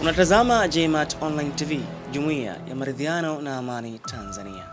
Unatazama JMAT Online TV, Jumuiya ya Maridhiano na Amani Tanzania.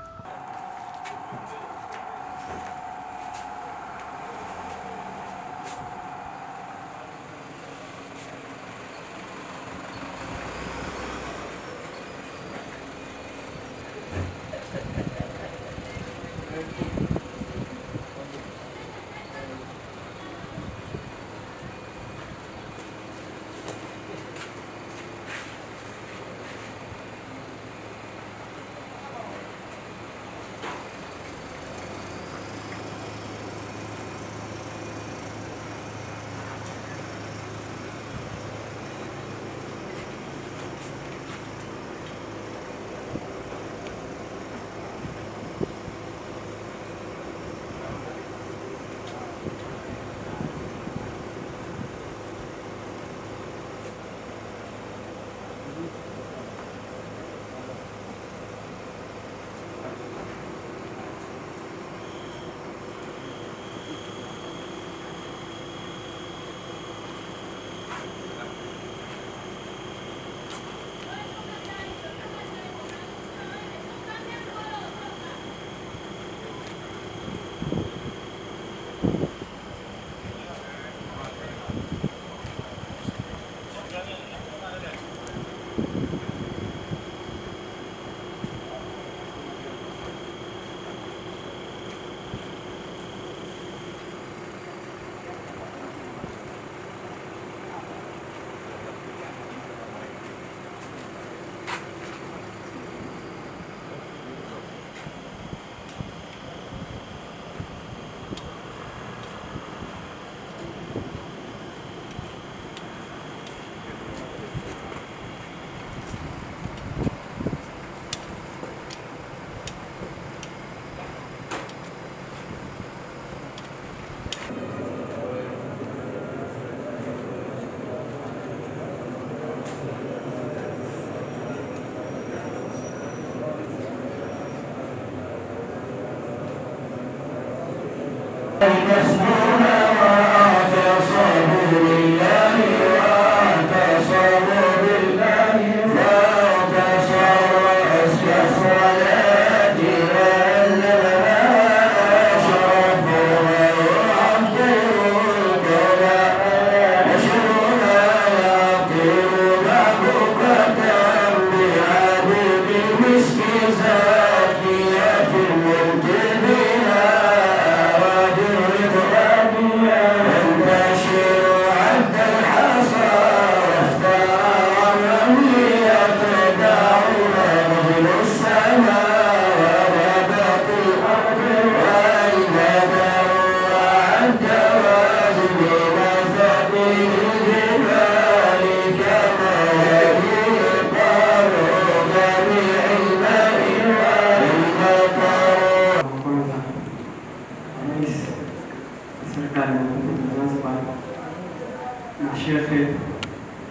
Mashehe,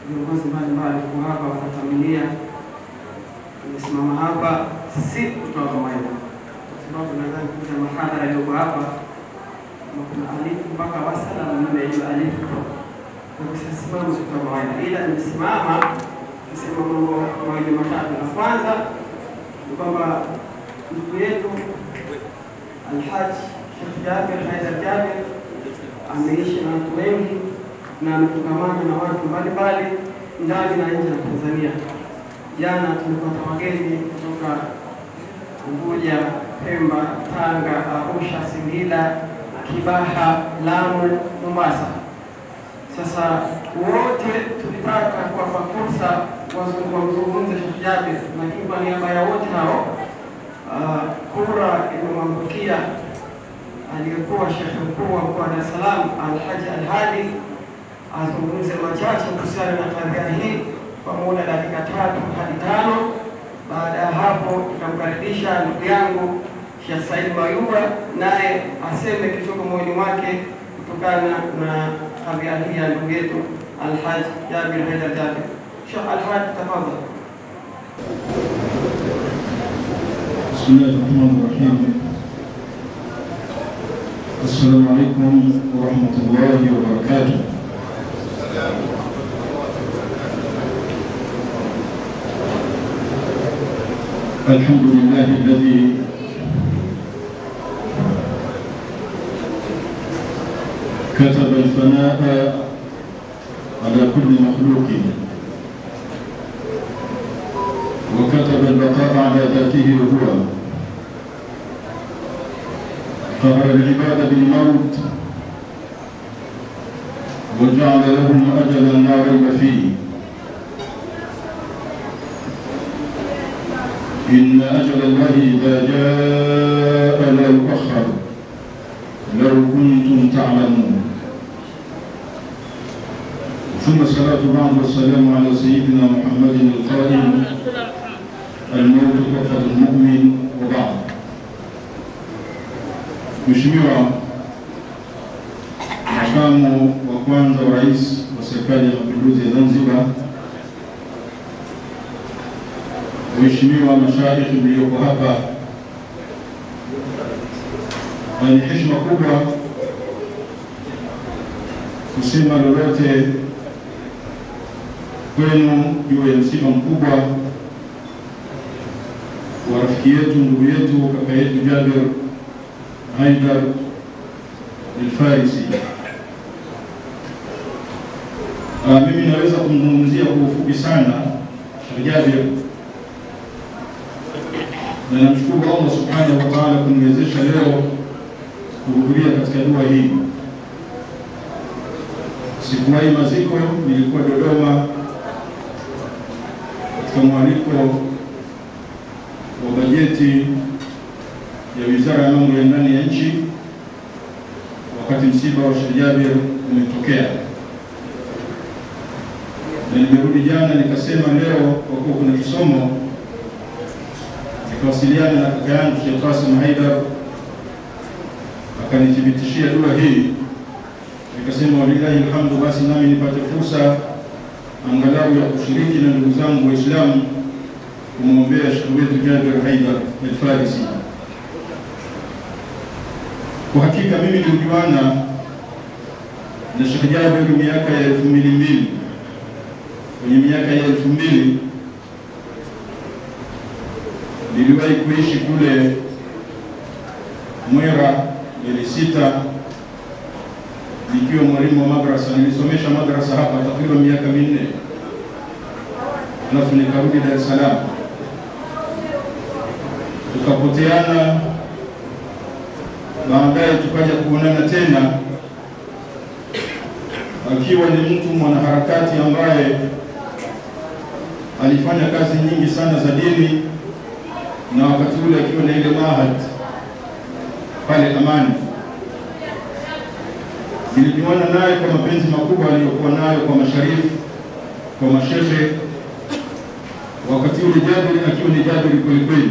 viongozi mbalimbali kwa hapa wa familia, nimesimama hapa si kutoa mawaidha, kwa sababu nadhani kuna mahadhara iliyoko hapa na kuna alifu mpaka wasala na mimi hiyo alifu, kwa kusimama si kutoa mawaidha, ila nimesimama kusema mambo mawili matatu. La kwanza ni kwamba ndugu yetu Alhaji Sheikh Jabir Haidar Jabir ameishi na watu wengi na amefungamana na watu mbalimbali ndani na nje ya Tanzania. Jana tumepata wageni kutoka Unguja, Pemba, Tanga, Arusha, Singida, Kibaha, Lamu, Mombasa. Sasa wote tulipata kwa fursa wazungumze Sheikh Jabir, lakini kwa niaba ya wote hao kura imemwangukia aliyekuwa Sheikh mkuu wa mkoa wa Dar es Salaam Alhaji Alhadi azungumze machache kuhusiana na kadhia hii kwa muda dakika 3 hadi 5. Baada ya hapo tutamkaribisha ndugu yangu Sheikh Said Mayuba naye aseme kilichoko moyoni mwake kutokana na kadhia hii ya ndugu yetu Alhaji Jabir Haidar Jabir. Sheikh Alhaji, tafadhali. Bismillahirrahmanirrahim. Assalamu alaikum warahmatullahi wabarakatuh. الحمد لله الذي كتب الفناء على كل مخلوق وكتب البقاء على ذاته هو، قهر العباد بالموت وجعل لهم أجلا لا ريب فيه. إن أجل الله إذا جاء لا يؤخر لو كنتم تعلمون. ثم الصلاة بعد والسلام على سيدنا محمد القائل الموت تحفة المؤمن. وبعد، Mheshimiwa Makamu wa Kwanza wa Rais wa Serikali ya Mapinduzi ya Zanzibar, Mheshimiwa mashaikh mlioko hapa, na ni heshima kubwa kusema lolote kwenu juu ya msiba mkubwa wa rafiki yetu, ndugu yetu, kaka yetu Jabir Haidar Al-Farisi. Mimi naweza kumzungumzia kwa ufupi sana Jabir, na namshukuru Allah Subhanahu wa Ta'ala kuniwezesha leo kuhudhuria katika dua hii. Sikuwahi maziko, nilikuwa Dodoma katika mwaliko wa bajeti ya Wizara ya Mambo ya Ndani ya Nchi wakati msiba wa Sheikh Jabir umetokea, na nimerudi jana nikasema leo kwa kuwa kuna kisomo, nikawasiliana na kaka yangu Sheikh Qasim Haidar akanithibitishia dua hii. Nikasema walillahi alhamdu, basi nami nipate fursa angalau ya kushiriki na ndugu zangu Waislamu kumwombea Sheikh wetu Jabir Haidar Al-Farisi. Kwa hakika mimi nilijuana na Sheikh Jabir miaka ya 2002. Kwenye miaka ya 2000 niliwahi kuishi kule Mwera 6 nikiwa mwalimu wa madrasa. Nilisomesha madrasa hapa takriban miaka 4, alafu nikarudi Dar es Salaam, tukapoteana. Baadaye tukaja kuonana tena akiwa ni mtu mwanaharakati ambaye alifanya kazi nyingi sana za dini, na wakati ule akiwa na ile mahad pale Amani. Nilijuana naye kwa mapenzi makubwa aliyokuwa nayo kwa masharifu, kwa mashehe. Wakati ule Jabir akiwa ni Jabir kweli kweli,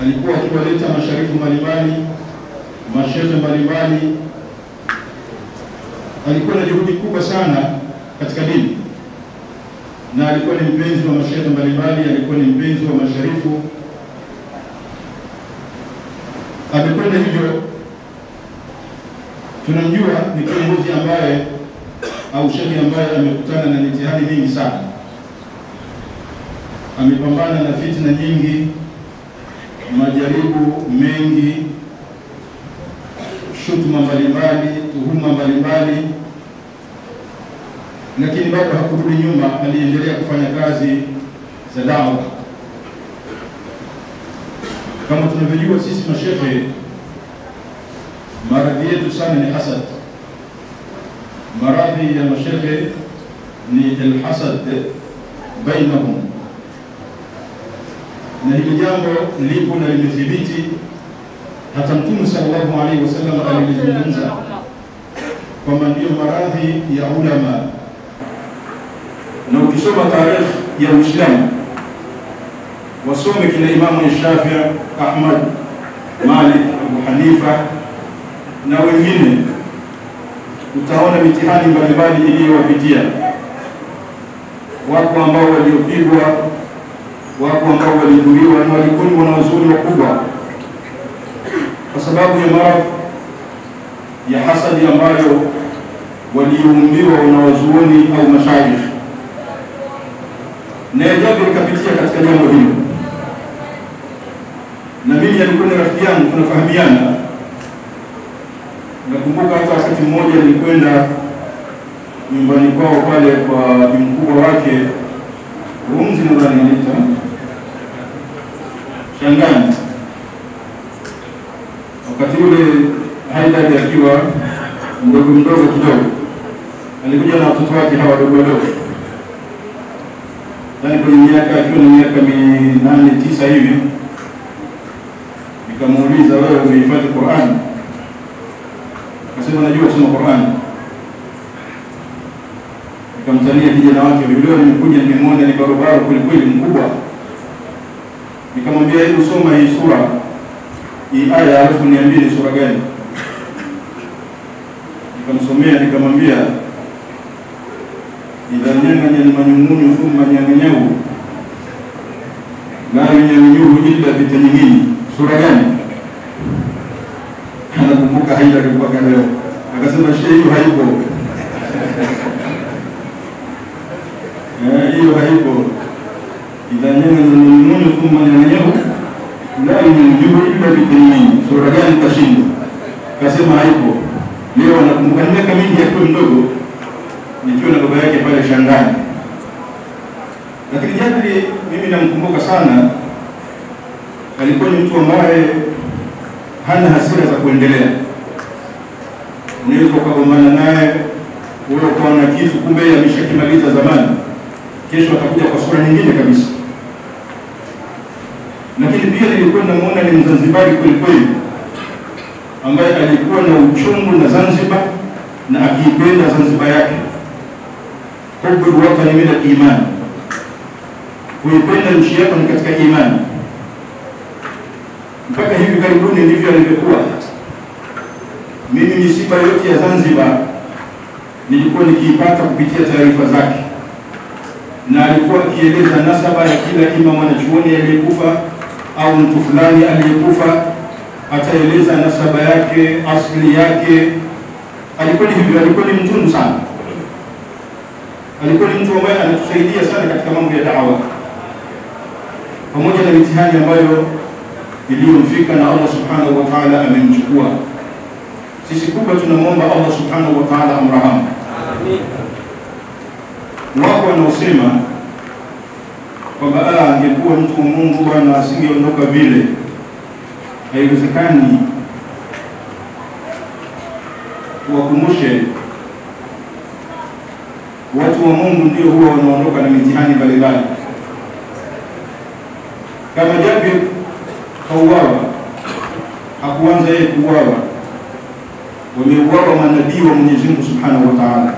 alikuwa akiwaleta masharifu mbalimbali, mashehe mbalimbali. Alikuwa na juhudi kubwa sana katika dini, na alikuwa ni mpenzi wa mashehe mbalimbali, alikuwa ni mpenzi wa masharifu. Amekwenda hivyo, tunamjua ni kiongozi ambaye au shehe ambaye amekutana na mitihani mingi sana, amepambana na fitna nyingi, majaribu mengi, shutuma mbalimbali, tuhuma mbalimbali, lakini bado hakurudi nyuma, aliendelea kufanya kazi za dawa. Kama tunavyojua sisi mashehe, maradhi yetu sana ni hasad. Maradhi ya mashehe ni alhasad bainahum, na hili jambo lipo na limethibiti. Hata Mtume sallallahu alaihi wasallam alilizungumza kwamba ndio maradhi ya ulama. Na ukisoma tarehe ya Uislamu, wasome kina Imamu Shafi'i, Ahmad, Malik, Abu Hanifa na wengine, utaona mitihani mbalimbali iliyowapitia. Wako ambao waliopigwa, wako ambao walidhuriwa, na walikuwa ni wanazuoni wakubwa, kwa sababu ya maradhi ya hasadi ambayo waliumbiwa wanazuoni au mashaikh. Na Jabir kapitia katika jambo hilo. Na mimi alikuwa ni rafiki yangu, tunafahamiana. Nakumbuka hata wakati mmoja nilikwenda nyumbani kwao pale kwa mkubwa wake Rumzi, nadhani anaitwa Shangani. Wakati ule Haidar akiwa mdogo mdogo kidogo, alikuja na watoto wake hawa wadogo wadogo, yaani kwenye miaka, akiwa na miaka 8 9 hivi. Nikamuuliza, wewe umehifadhi Qur'an? Akasema najua kusoma Qur'an. Nikamtania kijana wake, yule nimekuja nimemwona ni barobaro kweli kweli mkubwa. Nikamwambia hebu soma hii sura, hii aya, alafu niambie ni sura gani. Nikamsomea, nikamwambia idha nyang'anya manyung'unyu thumma nyang'anyahu la yunyang'anyuhu illa bitanyingini. Sura gani? Anakumbuka Haidar mpaka leo. Akasema shehe, hiyo haipo. Hiyo haipo. Idha nyang'anya manyung'unyu thumma nyang'anyahu la yunyang'anyuhu illa bitanyingini. Sura gani? Kashinda. Akasema haipo. Leo nakumbuka miaka mingi akiwa mdogo nikiwa na baba yake pale Shangani. Lakini Jabir mimi namkumbuka sana, alikuwa ni mtu ambaye hana hasira za kuendelea. Unaweza ukagombana naye, wewe ukaona kitu, kumbe yeye ameshakimaliza zamani. Kesho atakuja kwa sura nyingine kabisa. Lakini pia nilikuwa namuona ni Mzanzibari kweli kweli, ambaye alikuwa na uchungu na Zanzibar na akiipenda Zanzibar yake. Hubbul watani min al-iman, kuipenda nchi yako ni katika imani. Mpaka hivi karibuni ndivyo alivyokuwa. Mimi misiba yote ya Zanzibar nilikuwa nikiipata kupitia taarifa zake, na alikuwa akieleza nasaba ya kila ima mwanachuoni aliyekufa au mtu fulani aliyekufa, ataeleza nasaba yake, asili yake. Alikuwa ni hivyo, alikuwa ni mtundu sana. Alikuwa ni mtu ambaye anatusaidia sana katika mambo ya da'wa, pamoja na mitihani ambayo iliyomfika na Allah subhanahu wa ta'ala amemchukua. Sisi kubwa tunamuomba Allah subhanahu wa ta'ala amrahamu. Amin. Wako wanaosema kwamba angekuwa mtu wa Mungu bwana asingeondoka vile. Haiwezekani. Tuwakumbushe watu wa Mungu ndio huwa wanaondoka na mitihani mbalimbali. Kama Jabir kauawa, hakuanza yeye kuuawa, wameuawa manabii wa Mwenyezi Mungu Subhanahu wa Ta'ala.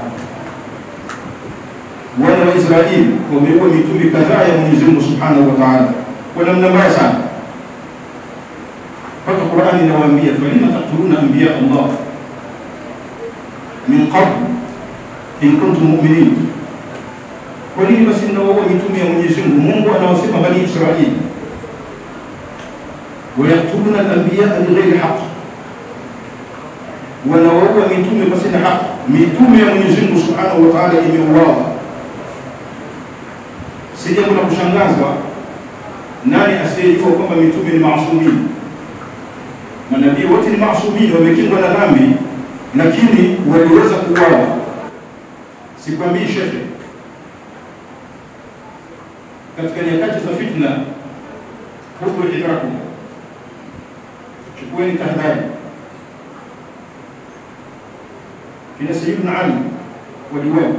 Wana wa Israeli wameua mitume kadhaa ya Mwenyezi Mungu Subhanahu wa Ta'ala kwa namna mbaya sana. Mpaka Qur'ani inawaambia falima taqtuluna anbiya Allah min qabl in kuntum mu'minin. Kwa nini basi mnawaua mitume ya Mwenyezi Mungu? Mungu anawasema bani Israeli wayaktuluna al-anbiya bighayri haqq, wanawaua mitume pasina haki. Mitume ya Mwenyezi Mungu Subhanahu wa Ta'ala imeuawa. Si jambo la kushangazwa, nani asiyejua kwamba mitume ni maasumini? Manabii wote ni maasumini, wamekingwa na dhambi, lakini waliweza kuuawa. Sikwambii shehe, katika nyakati za fitna, khudhu hidrakum, chukueni tahadhari. Kina Sayyidina Ali waliuawa,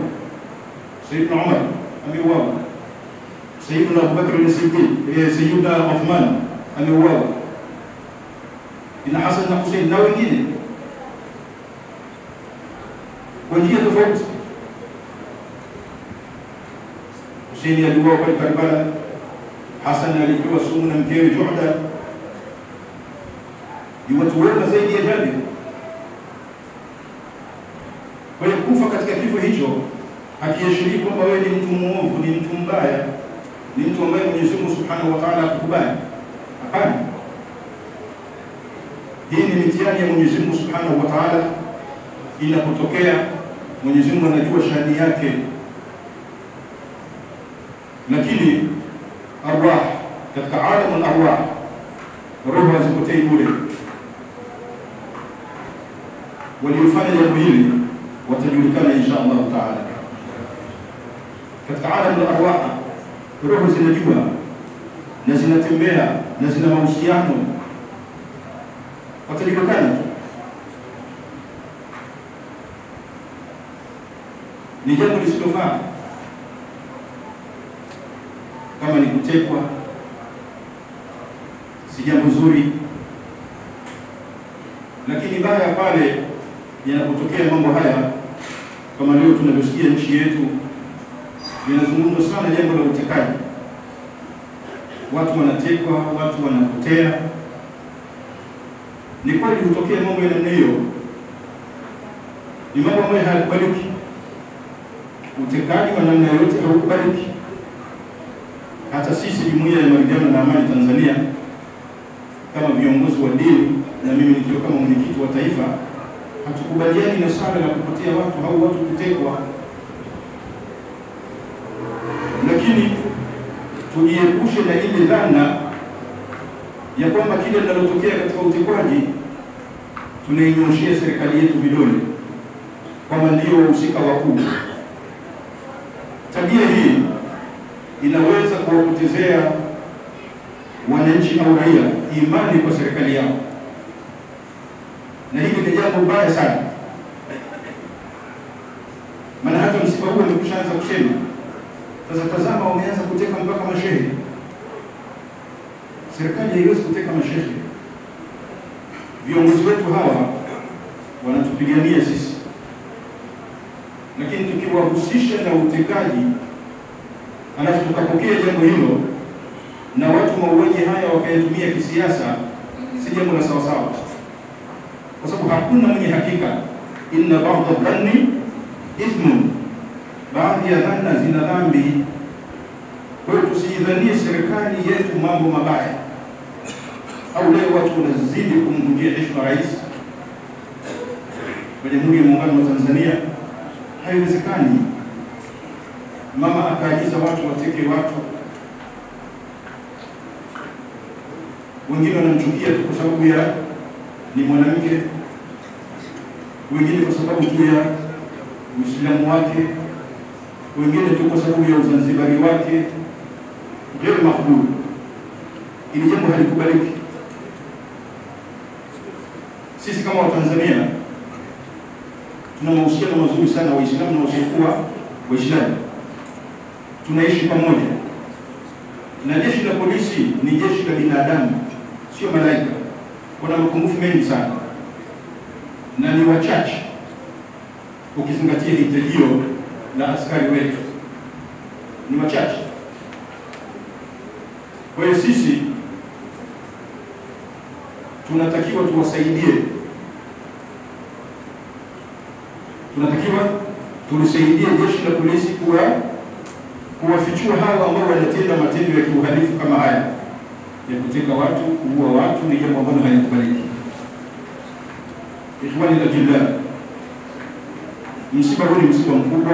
Sayyidina Umar ameuawa, Sayyidina Abu Bakr as-Siddiq, Sayyidina Uthman ameuawa, kina Hassan na Hussein na wengine kwa njia tofauti. Hussein aliuawa pale Karbala, Hassan alipewa sumu na mkewe Juhda. Ni watu wema zaidi ya Jabir. Kwa hiyo kufa katika kifo hicho hakiashirii kwamba wewe ni mtu muovu, ni mtu mbaya, ni mtu ambaye Mwenyezi Mungu Subhanahu wa Ta'ala hakukubali. Hapana. Hii ni mitihani ya Mwenyezi Mungu Subhanahu wa Ta'ala. Inapotokea, Mwenyezi Mungu anajua shani yake. Lakini arwah, katika alamu arwah, roho hazipotei bure. Waliofanya jambo hili watajulikana insha Allah taala. Katika alamu arwah, roho zinajua na zinatembea na zina mahusiano, watajulikana tu. Ni jambo lisilofaa. Kama ni kutekwa, si jambo zuri. Lakini baya pale yanapotokea mambo haya, kama leo tunavyosikia nchi yetu linazungumzwa sana jambo la utekaji. Watu wanatekwa, watu wanapotea. Ni kweli hutokea mambo ya namna hiyo, ni mambo ambayo hayakubaliki. Utekaji wa namna yoyote haukubaliki. Hata sisi Jumuiya ya Maridhiano na Amani Tanzania, kama viongozi wa dini na mimi nikiwa kama mwenyekiti wa taifa, hatukubaliani na swala la kupotea watu au watu kutekwa. Lakini tujiepushe na ile dhana ya kwamba kile linalotokea katika utekwaji tunainyoshia serikali yetu vidole kwamba ndio wahusika wakuu. Tabia hii inaweza kuwapotezea wananchi au raia imani kwa serikali yao, na hili ni jambo baya sana. Maana hata msiba huu umekushaanza kusema sasa, tazama wameanza kuteka mpaka mashehe. Serikali haiwezi kuteka mashehe. Viongozi wetu hawa wanatupigania sisi, lakini tukiwahusisha na utekaji alafu tukapokea jambo hilo na watu mauaji haya wakayatumia kisiasa, si jambo la sawa sawa, kwa sababu hakuna mwenye hakika. Inna ba'dha dhanni ithmun, baadhi ya dhanna zina dhambi. Kwa hiyo tusiidhanie serikali yetu mambo mabaya. Au leo watu wanazidi kumvunjia heshima rais wa Jamhuri ya Muungano wa Tanzania. Haiwezekani mama akaagiza watu wateke watu, wengine wanamchukia tu kwa sababu ya ni mwanamke, wengine kwa sababu tu ya Uislamu wake, wengine tu kwa sababu ya Uzanzibari wake. Ghair makbul, ili jambo halikubaliki. Sisi kama Watanzania tuna mahusiano mazuri sana Waislamu na wasiokuwa Waislamu, tunaishi pamoja. Na jeshi la polisi ni jeshi la binadamu, sio malaika. Kuna mapungufu mengi sana na ni wachache ukizingatia hitajio la askari wetu, ni wachache. Kwa hiyo sisi tunatakiwa tuwasaidie, tunatakiwa tulisaidie jeshi la polisi kuwafichua hawa ambao wanatenda matendo ya kiuhalifu kama haya ya kuteka watu, kuua watu. Ni jambo ambalo halikubaliki. Ikhwani al-jillah, msiba huu ni msiba mkubwa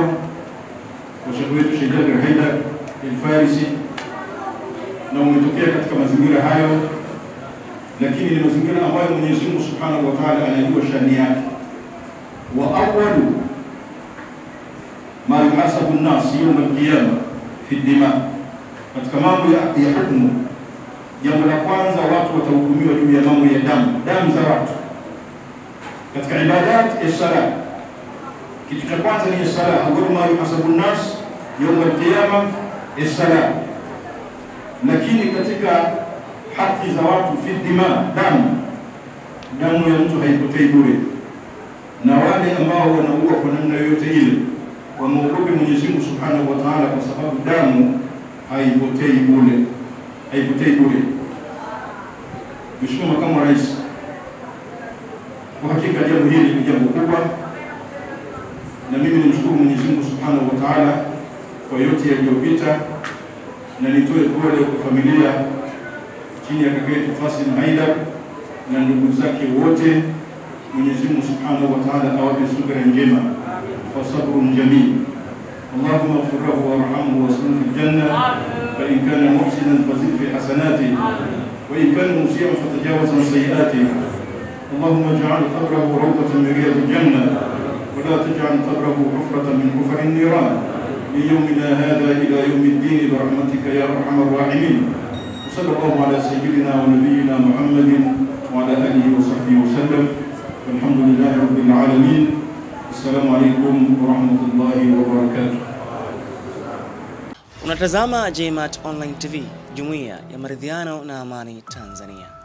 kwa sheikh wetu Sheikh Jabir Haidar Al-Farisi, na umetokea katika mazingira hayo, lakini ni mazingira ambayo Mwenyezi Mungu Subhanahu wa Ta'ala anajua shani yake. Wa awwalu ma yuhasabu an-nas yawm al-qiyamah fi dima, katika mambo ya hukumu, jambo la kwanza watu watahukumiwa juu ya mambo ya damu, damu za watu. Katika ibadat as-salat, kitu cha kwanza ni as-salat. Awwalu ma yuhasabu an-nas yawm al-qiyamah as-salat. Lakini katika haki za watu fi dima, damu, damu ya mtu haipotei bure, na wale ambao wanaua kwa namna yoyote ile wamuogope Mwenyezi Mungu Subhanahu wa Ta'ala, kwa sababu damu haipotei bure, haipotei bure. Mheshimiwa Makamu wa Rais, kwa hakika jambo hili ni jambo kubwa, na mimi nimshukuru Mwenyezi Mungu Subhanahu wa Ta'ala kwa yote yaliyopita, na nitoe pole kwa familia chini ya kaka yetu Qasim Haidar na ndugu zake wote. Mwenyezi Mungu Subhanahu wa Ta'ala awape subira njema wa sabrun jamil. Allahumma ighfir lahu warhamhu waskunhu fil janna. الجنة، فإن كان محسنا فزد في حسناته، وإن كان مسيئا فتجاوز عن سيئاته. اللهم اجعل قبره روضة من رياض الجنة، ولا تجعل قبره حفرة من حفر النيران، من يومنا هذا إلى يوم الدين برحمتك يا أرحم الراحمين. وصلى الله على سيدنا ونبينا محمد وعلى آله وصحبه وسلم، والحمد لله رب العالمين. السلام عليكم ورحمة الله وبركاته. Unatazama JMAT Online TV, Jumuiya ya Maridhiano na Amani Tanzania.